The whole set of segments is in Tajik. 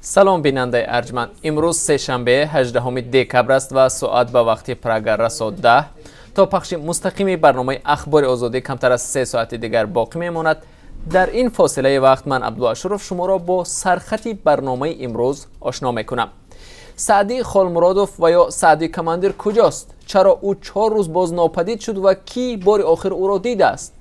Салом, бинандаи арҷманд. Имрӯз сешанбе, 18 декабр аст ва соат ба вақти Прага расо 10. То пахши мустақими барномаи Ахбори Озодӣ камтар аз 3 соати дигар боқӣ мемонад. Дар ин фосилаи вақт ман, Абдулло Ашуров, шуморо бо сархати барномаи имрӯз ошно мекунам. Саъдӣ Холмуродов ва ё Саъди Командир куҷост? Чаро ӯ 4 рӯз боз нопадид шуд ва кӣ бори охир ӯро дидааст?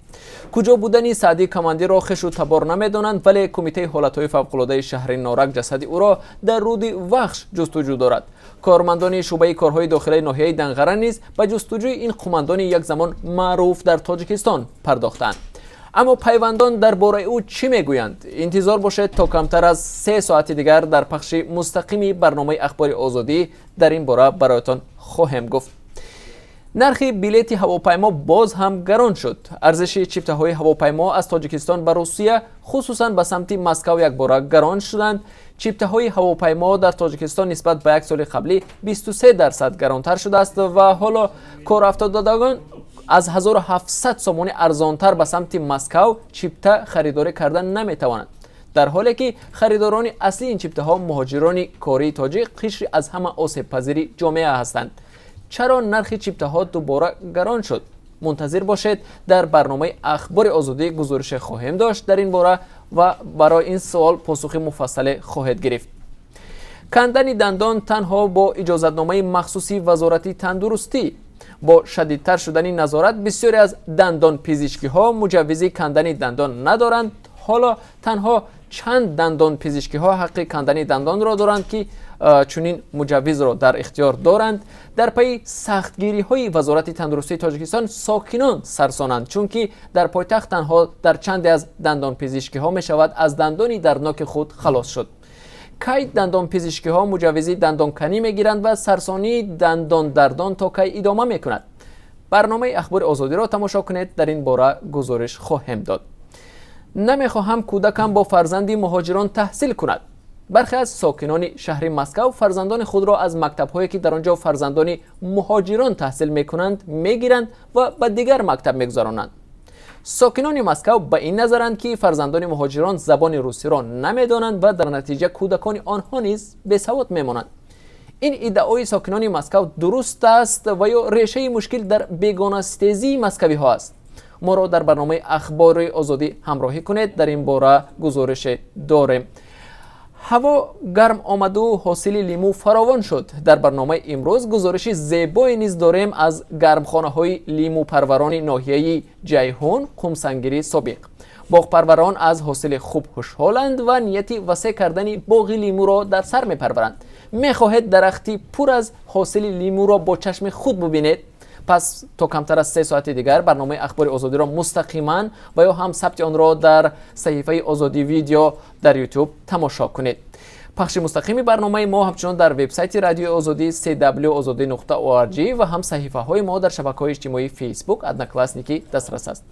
Куҷо будани Саъди Командирро хешу табор намедонанд, вале Кумитаи ҳолатҳои фавқулодаи шаҳри Норак ҷасади ӯро дар руди Вахш ҷустуҷӯ дорад. Кормандони шӯъбаи корҳои дохилаи ноҳияи Данғара низ ба ҷустуҷӯи ин қумандони як замон маъруф дар Тоҷикистон пардохтаанд. Аммо пайвандон дар бораи ӯ чӣ мегӯянд? Интизор бошед, то камтар аз 3 соати дигар дар пахши мустақими барномаи Ахбори Озодӣ дар ин бора бароятон хоҳем гуфт. Нархи билети ҳавопаймо боз ҳам гарон шуд. Арзиши чиптаҳои ҳавопаймо аз Тоҷикистон ба Русия, хусусан ба самти Москав, якбора гарон шуданд. Чиптаҳои ҳавопаймо дар Тоҷикистон нисбат ба як соли қаблӣ 23% гаронтар шудааст ва ҳоло корафтодагон аз 1700 сомонӣ арзонтар ба самти Москав чипта харидорӣ карда наметавонанд, дар ҳоле ки харидорони аслии ин чиптаҳо муҳоҷирони кории тоҷик, қишри аз ҳама осебпазири ҷомеа ҳастанд. Чаро нархи чиптаҳо дубора гарон шуд? Мунтазир бошед, дар барномаи Ахбори Озодӣ гузорише хоҳем дошт дар ин бора ва барои ин суол посухи муфассале хоҳед гирифт. Кандани дандон танҳо бо иҷозатномаи махсуси Вазорати тандурустӣ. Бо шадидтар шудани назорат бисёре аз дандонпизишкиҳо муҷаввизи кандани дандон надоранд. Ҳоло танҳо чанд дандонпизишкиҳо ҳаққи кандани дандонро доранд, ки чунин муҷаввизро дар ихтиёр доранд. Дар пайи сахтгириҳои Вазорати тандурустии Тоҷикистон сокинон сарсонанд, чунки дар пойтахт танҳо дар чанде аз дандонпизишкиҳо мешавад аз дандони дардноки худ халос шуд. Кай дандонпизишкиҳо муҷаввизи дандонканӣ мегиранд ва сарсонии дандондардон то кай идома мекунад? Барномаи Ахбори Озодиро тамошо кунед, дар ин бора гузориш хоҳем дод. Намехоҳам кӯдакам бо фарзанди муҳоҷирон таҳсил кунад. Бархе аз сокинони шаҳри Москав фарзандони худро аз мактабҳое, ки дар он ҷо фарзандони муҳоҷирон таҳсил мекунанд, мегиранд ва ба дигар мактаб мегузаронанд. Сокинони Москав ба ин назаранд, ки фарзандони муҳоҷирон забони русиро намедонанд ва дар натиҷа кӯдакони онҳо низ бесавод мемонанд. Ин иддаои сокинони Москав дуруст аст ва ё решаи мушкил дар бегонаситезии москавиҳо аст? Моро дар барномаи Ахбори Озодӣ ҳамроҳӣ кунед, дар ин бора гузорише дорем. Ҳаво гарм омаду ҳосили лимӯ фаровон шуд. Дар барномаи имрӯз гузориши зебое низ дорем аз гармхонаҳои лимӯпарварони ноҳияи Ҷайҳун, Қумсангири собиқ. Боғпарварон аз ҳосили хуб хушҳоланд ва нияти васеъ кардани боғи лимӯро дар сар мепарваранд. Мехоҳед дарахти пур аз ҳосили лимӯро бо чашми худ бубинед? Пас то камтар аз 3 соати дигар барномаи Ахбори Озодиро мустақиман ва ё ҳам сабти онро дар саҳифаи Озодӣ Видео дар Ютуб тамошо кунед. Пахши мустақими барномаи мо ҳамчунон дар вебсайти Радиои Озодӣ cw озодӣ.org ва ҳам саҳифаҳои мо дар шабакаҳои иҷтимоии Фейсбук, Одноклассники дастрас аст.